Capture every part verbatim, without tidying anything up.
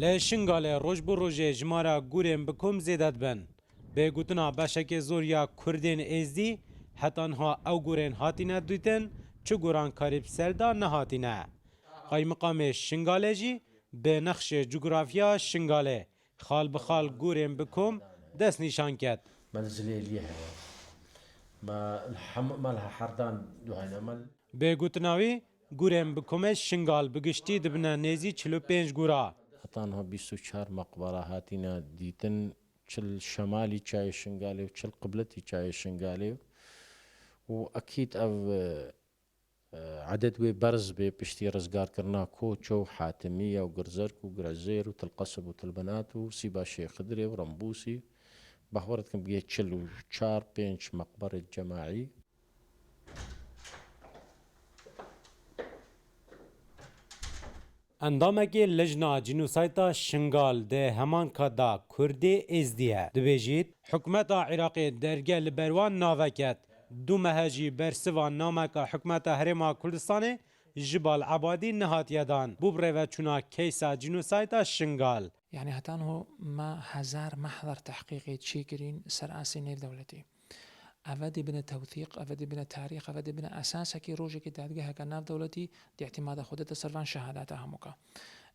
Li Şingalê roj bi rojê jimara gûrên bi kom zêde dibin. Bi gotina beşekê zor ya Kurdên Êzdî, heta niha ew gûrên hatine dîtin, çi gorankarî bi ser de nehatine. Qaymiqamê Şingalê jî bi nexşê cografya Şingalê xal bi xal gûrên bi kom dest nîşan ket. Mel zilêliyê heye. Me hem, me li herdan duhayne mel. Bi gotina wî, gûrên bi komê Şingal bi giştî dibine nêzî çil û pênc gûra. Heta niha bîst û çar meqbera hatine dîtin, çil şemalî çayê Şingalê û çil qibletî çayê Şingalê û ekîd ev, e, Edet wê berz bê piştî rizgarkirina Koço û Hatimiye û Girzerk û Girezêr û Til Qesib û Til Binat û Sîba Şêx Xidirê û Rembûsî. Bawer dikim bigê çil û çar pênc meqberê cemaî. Endamekî Lijna Cînosayta Şingal di heman ka da Kurdê Êzdî ye. Dibêjît, hikûmeta Iraqê derge li ber wan naveket. Du mehe jî bersiva nameka hikûmeta Herêma Kurdistanê Jibal Ebadî nehatiye dan. Bû birêveçûna keysa cînosayta Şingal. Yani heta niho me hezar mehver tehqîqê çêkirîn ser asê nêvdewletî. Eve dê bine tewthîq, eve dê bine tarîx, eve dê bine esasekî rojekê dadgeheke navdewletî di îtîmada xwe de ser van şehadata hemûka.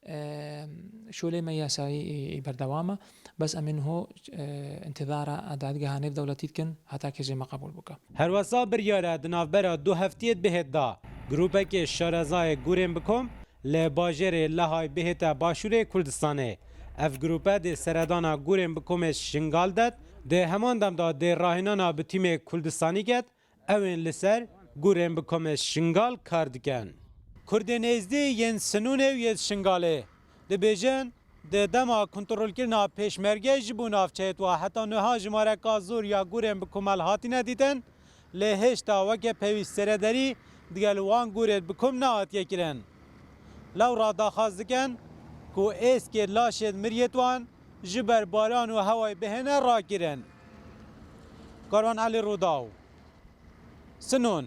Eee, şolê me yasayî ê, ê berdewam e. Bes em ê niho, eee, intizara dadgeha nêvdewletî dikin heta kêzê me qebûl bike. Herwesa biryar e di navbera du heftiyê bihêt da grûpekê şarezayê gûrên bi kom li bajêrê Lehayê bihête başûrê Kurdistanê. Ev grûpe dê seredana gûrên bi komê Şingal det, di heman dem de dê rahênana bi tîmê Kurdistanî get, ew ên li ser gûrên bi komê Şingal kar dikin. Kurdên Êzdî yên Sinûnê û yên Şingalê dibêjin, di dema kontrolkirina pêşmerge ji bo navçeyê twa heta niha jimareka zor ya gûrên bi komel hatine dîtin, lê hêşta weke pêwîst serederî digel wan gûrên bi kom nehatiye kirin. Lewra daxwaz dikin ku êskê laşên miriyêt wan ji ber baran û hewayê bihêne rakirin. Karwan Elî Rûdaw, Sinûn.